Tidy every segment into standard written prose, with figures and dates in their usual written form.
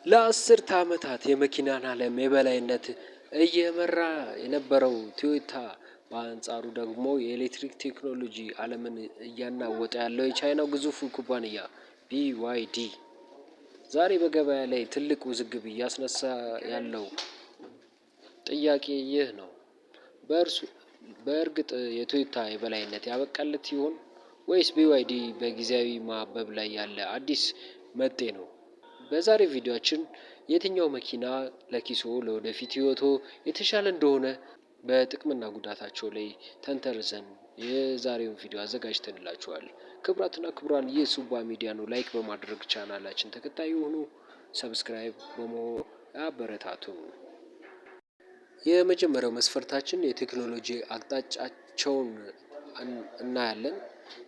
ለአስርተ ዓመታት የመኪናን ዓለም የበላይነት እየመራ የነበረው ቶዮታ በአንጻሩ ደግሞ የኤሌክትሪክ ቴክኖሎጂ ዓለምን እያናወጠ ያለው የቻይናው ግዙፉ ኩባንያ ቢዋይዲ ዛሬ በገበያ ላይ ትልቅ ውዝግብ እያስነሳ ያለው ጥያቄ ይህ ነው። በእርሱ በእርግጥ የቶዮታ የበላይነት ያበቃለት ይሆን ወይስ ቢዋይዲ በጊዜያዊ ማበብ ላይ ያለ አዲስ መጤ ነው? በዛሬ ቪዲዮአችን የትኛው መኪና ለኪሶ ለወደፊት ህይወቶ የተሻለ እንደሆነ በጥቅምና ጉዳታቸው ላይ ተንተርሰን የዛሬውን ቪዲዮ አዘጋጅተንላችኋል። ክቡራትና ክቡራን፣ ይህ ሱባ ሚዲያ ነው። Like በማድረግ ቻናላችን ተከታይ የሆኑ subscribe በመሆን አበረታቱን። የመጀመሪያው መስፈርታችን የቴክኖሎጂ አቅጣጫቸውን እናያለን።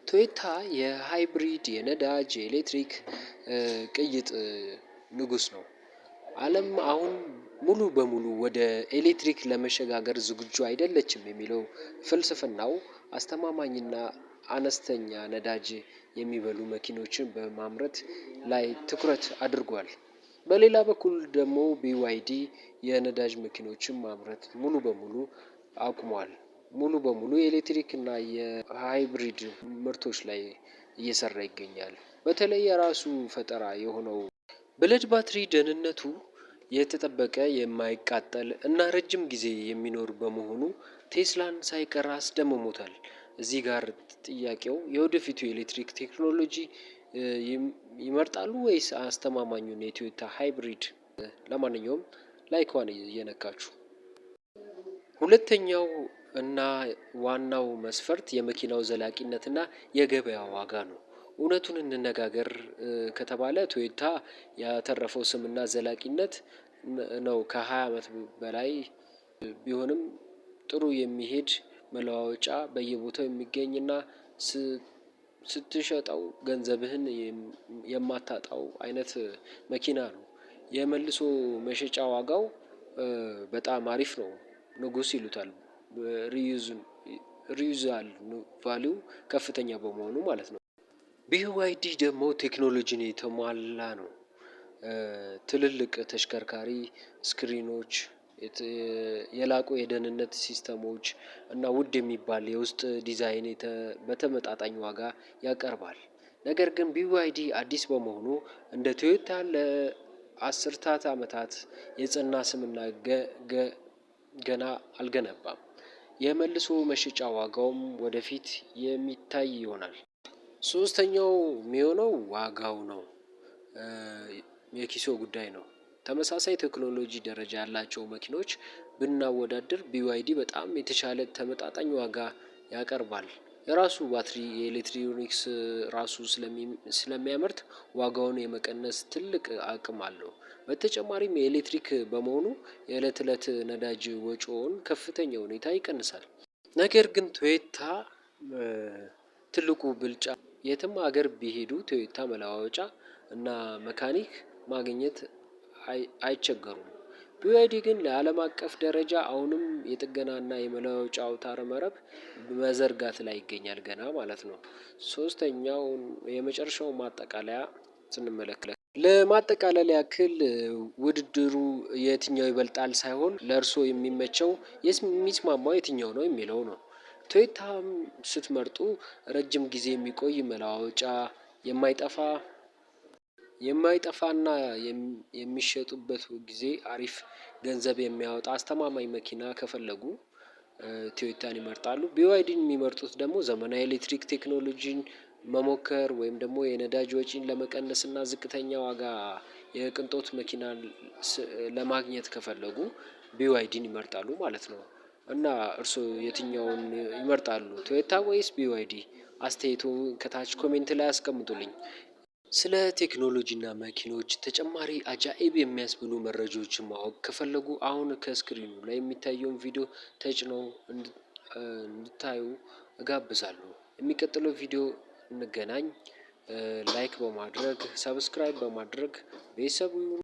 ቶዮታ የ hybrid፣ የነዳጅ፣ የኤሌክትሪክ ቅይጥ ንጉስ ነው። ዓለም አሁን ሙሉ በሙሉ ወደ ኤሌክትሪክ ለመሸጋገር ዝግጁ አይደለችም የሚለው ፍልስፍናው አስተማማኝና አነስተኛ ነዳጅ የሚበሉ መኪኖችን በማምረት ላይ ትኩረት አድርጓል። በሌላ በኩል ደግሞ ቢዋይዲ የነዳጅ መኪኖችን ማምረት ሙሉ በሙሉ አቁሟል። ሙሉ በሙሉ የኤሌክትሪክ እና የ hybrid ምርቶች ላይ እየሰራ ይገኛል። በተለይ የራሱ ፈጠራ የሆነው Blade ባትሪ ደህንነቱ የተጠበቀ፣ የማይቃጠል እና ረጅም ጊዜ የሚኖር በመሆኑ ቴስላን ሳይቀር አስደምሞታል። እዚህ ጋር ጥያቄው የወደፊቱ የኤሌክትሪክ ቴክኖሎጂ ይመርጣሉ ወይስ አስተማማኙን የቶዮታ hybrid? ለማንኛውም like ዋን እየነካችሁ። ሁለተኛው እና ዋናው መስፈርት የመኪናው ዘላቂነትና የገበያ ዋጋ ነው። እውነቱን እንነጋገር ከተባለ ቶዮታ ያተረፈው ስምና ዘላቂነት ነው። ከ20 አመት በላይ ቢሆንም ጥሩ የሚሄድ መለዋወጫ በየቦታው የሚገኝና ስትሸጠው ገንዘብህን የማታጣው አይነት መኪና ነው። የመልሶ መሸጫ ዋጋው በጣም አሪፍ ነው። ንጉስ ይሉታል። Resale value ከፍተኛ በመሆኑ ማለት ነው። ቢዋይዲ ደግሞ ቴክኖሎጂን የተሟላ ነው። ትልልቅ ተሽከርካሪ screen ኦች፣ የላቁ የደህንነት system ኦች እና ውድ የሚባል የውስጥ ዲዛይን በተመጣጣኝ ዋጋ ያቀርባል። ነገር ግን ቢዋይዲ አዲስ በመሆኑ እንደ ቶዮታ ለአስርታት ዓመታት የጸና ስምና ገና አልገነባም። የመልሶ መሸጫ ዋጋውም ወደፊት የሚታይ ይሆናል። ሶስተኛው የሚሆነው ዋጋው ነው። የኪሶ ጉዳይ ነው። ተመሳሳይ ቴክኖሎጂ ደረጃ ያላቸው መኪኖች ብናወዳድር ቢዋይዲ በጣም የተሻለ ተመጣጣኝ ዋጋ ያቀርባል። የራሱ ባትሪ፣ የኤሌክትሮኒክስ ራሱ ስለሚያመርት ዋጋውን የመቀነስ ትልቅ አቅም አለው። በተጨማሪም የኤሌክትሪክ በመሆኑ የእለት እለት ነዳጅ ወጪውን ከፍተኛ ሁኔታ ይቀንሳል። ነገር ግን ቶዮታ ትልቁ ብልጫ የትም ሀገር ቢሄዱ ቶዮታ መለዋወጫ እና መካኒክ ማግኘት አይቸገሩም። ቢዋይዲ ግን ለዓለም አቀፍ ደረጃ አሁንም የጥገናና የመለዋወጫ አውታረ መረብ መዘርጋት ላይ ይገኛል ገና ማለት ነው። ሶስተኛውን የመጨረሻው ማጠቃለያ ስንመለከት፣ ለማጠቃለል ያክል ውድድሩ የትኛው ይበልጣል ሳይሆን ለእርስዎ የሚመቸው፣ የሚስማማው የትኛው ነው የሚለው ነው። ቶዮታም ስትመርጡ ረጅም ጊዜ የሚቆይ መለዋወጫ፣ የማይጠፋና የሚሸጡበት ጊዜ አሪፍ ገንዘብ የሚያወጣ አስተማማኝ መኪና ከፈለጉ ቶዮታን ይመርጣሉ። ቢዋይዲን የሚመርጡት ደግሞ ዘመናዊ ኤሌክትሪክ ቴክኖሎጂን መሞከር ወይም ደግሞ የነዳጅ ወጪን ለመቀነስ እና ዝቅተኛ ዋጋ የቅንጦት መኪና ለማግኘት ከፈለጉ ቢዋይዲን ይመርጣሉ ማለት ነው። እና እርስዎ የትኛውን ይመርጣሉ፣ ቶዮታ ወይስ ቢዋይዲ? አስተያየቱን ከታች comment ላይ አስቀምጡልኝ። ስለ ቴክኖሎጂና መኪኖች ተጨማሪ አጃኢብ የሚያስብሉ መረጃዎችን ማወቅ ከፈለጉ አሁን ከ screen ኡ ላይ የሚታየውን ቪዲዮ ተጭነው እንድታዩ እጋብዛለሁ። የሚቀጥለው ቪዲዮ እንገናኝ። Like በማድረግ፣ subscribe በማድረግ ቤተሰብ ይሁኑ።